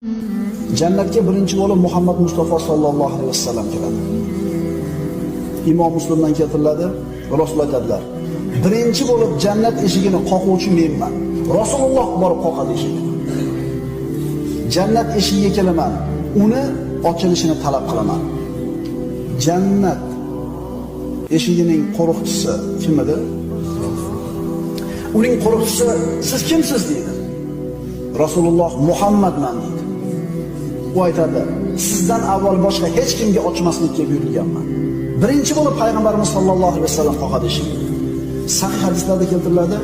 Jannatga birinchi bo'lib Muhammad Mustafa sallallohu alayhi vasallam kiradi. Imom Muslimdan keltiriladi, Rasul aytadilar: "Birinchi bo'lib jannat eshigini qoquvchi menman." Rasululloh borib qoqadi eshigini. Jannat eshigiga kelaman, uni ochilishini talab qilaman. Jannat eshigining qo'riqchisi kim edi? Uning qo'riqchisi siz kimsiz deydi. Rasululloh Muhammadman deydi. U aytadi, sizdan avval boshqa hech kimga ochmaslikka buyurilganman. Birinchi bo'lib payg'ambarimiz sollallohu alayhi vasallam qoqadi eshigini. Sahih hadislarda keltiriladi,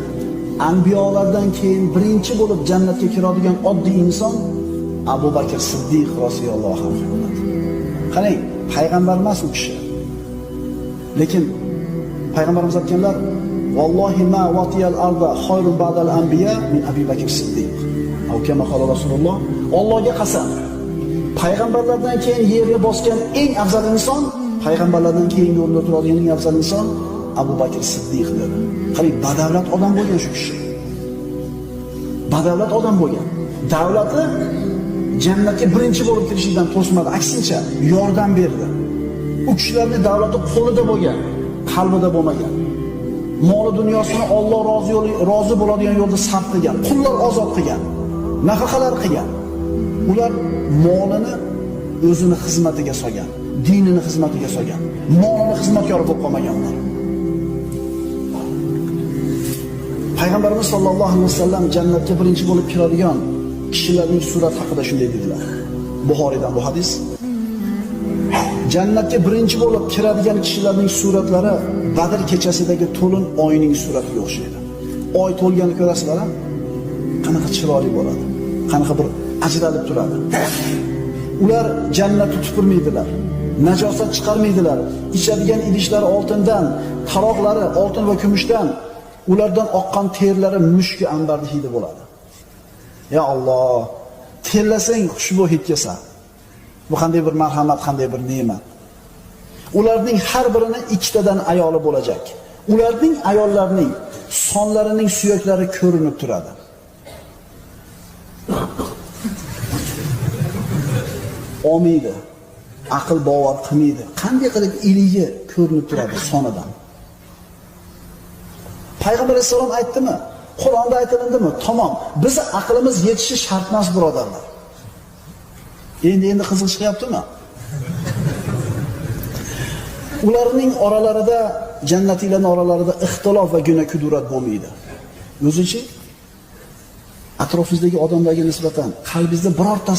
anbiyolardan keyin birinchi bo'lib jannatga kiradigan oddiy inson Abu Bakr Siddiq roziyallohu anhu bo'ladi. Qarang, payg'ambar emas u kishi. Lekin payg'ambarimiz aytganlar, "Vallohi ma watiyal arda khayrun ba'dal anbiya min Abi Bakr Siddiq." Aw kama qala Rasululloh, Allohga qasam, payg'ambarlardan keyin yerni bosgan eng afzal inson, payg'ambarlardan keyin yo'lda turadigan eng afzal inson Abu Bakr Siddiq dedi. Qarang, badavlat odam bo'lgan shu kishi. Badavlat odam bo'lgan. Davlati jannatga birinchi bo'lib kirishidan to'smadi, aksincha yordam berdi. U kishilarning davlati qo'lida bo'lgan, qalbida bo'lmagan. Moli dunyosini Alloh rozi yo'li rozi bo'ladigan yo'lda sarf qilgan, qullar ozod qilgan, nafaqalar qilgan. Ular molini o'zini xizmatiga solgan, dinini xizmatiga solgan, molini xizmatkori bo'lib qolmaganlar. Payg'ambarimiz sollallohu alayhi vasallam jannatga birinchi bo'lib kiradigan kishilarning surati haqida shunday dedilar. Buxoriydan bu hadis. Jannatga birinchi bo'lib kiradigan kishilarning suratlari Badr kechasidagi to'lin oyning suratiga o'xshaydi. Oy to'lganini ko'rasizlar, qanaqa chiroyli bo'ladi, qanaqa bir ajralib turadi. Ular jannatni tupurmaydilar, najosat chiqarmaydilar. Ichadigan idishlari oltindan, taroqlari oltin va kumushdan, ulardan oqqan terlari mushki ambarni hidi bo'ladi. Ya Alloh, terlasang xushbo'y hid kelsa. Bu qanday bir marhamat, qanday bir ne'mat. Ularning har birini ikkitadan ayoli bo'lajak. Ularning ayollarining sonlarining suyaklari ko'rinib turadi. Olmaydi. Aql bovar qilmaydi. Qanday qilib iligi ko'rinib turadi sonidan? Payg'ambar alayhisalom aytdimi? Qur'onda aytilindimi? Tamom. Biz aqlimiz yetishi shart emas, birodarlar. Endi qiziq chiqyaptimi? Ularning oralarida, jannatiylarning oralarida ixtilof va guna kudurat bo'lmaydi. O'zichi atrofingizdagi odamlarga nisbatan qalbingizda birortasi